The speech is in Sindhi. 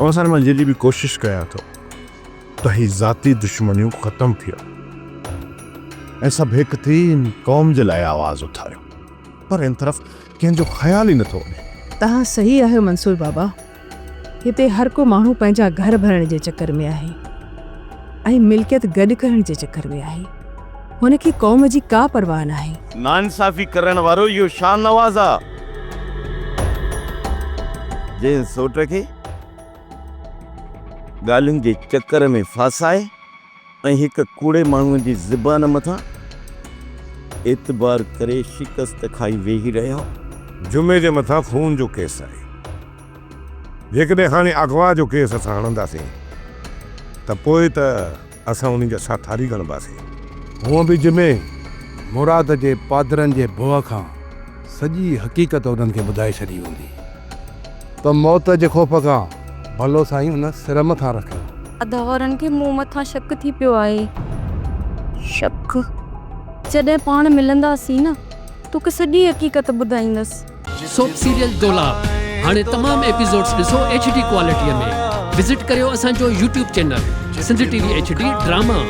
اوهان سان مان جيڏي به ڪوشش ڪيان ٿو ته هي ذاتي دشمنيون ختم ٿي وڃن ۽ سڀ هڪ ٿي هن قوم جي لاء آواز اٿاريون پر هن طرف ڪنهن جو خيال ئي نٿو وڃي. توهان صحيح آهيو منصور بابا. هتي هر ڪو ماڻهو پنهنجا گهر ڀرڻ جي چڪر ۾ آهي ۽ ملڪيت گڏ ڪرڻ جي چڪر ۾ آهي. هن کي قوم جي ڪا پرواهه ناهي. ناانصافي ڪرڻ وارو اهو شاهنواز آ، جنهن سوٽ کي ڳالهين جي چڪر ۾ ڦاسائي ۽ هڪ ڪوڙي ماڻهوء جي زبان مٿان اعتبار ڪري شڪست کائي ويهي رهيا. جمعي جي مٿان خون جو ڪيس آهي. جيڪڏهن هاڻي اغوا جو ڪيس اسان هڻنداسين ته پوء ته اسان انهي جا ساٿاري ڳڻباسين. هونء به جمعي مراد جي پادرن جي ڀؤ کان سڄي حقيقت انهن کي ٻڌائي ڇڏي هوندي ته موت جي خوف کان ڀلو سائين ان سر مٿان رکيو. ادا وارن کي مون مٿان شڪ ٿي پيو آهي. شڪ؟ جڏهن پاڻ ملنداسين نه توکي سڄي حقيقت ٻڌائيندس. سوپ سيريل دولاب هاڻي تمام ايپيسوڊز ڏسو ايڇ ڊي ڪوالٽي ۾ وزٽ ڪريو اسان جو YouTube channel Sindh T V H D drama.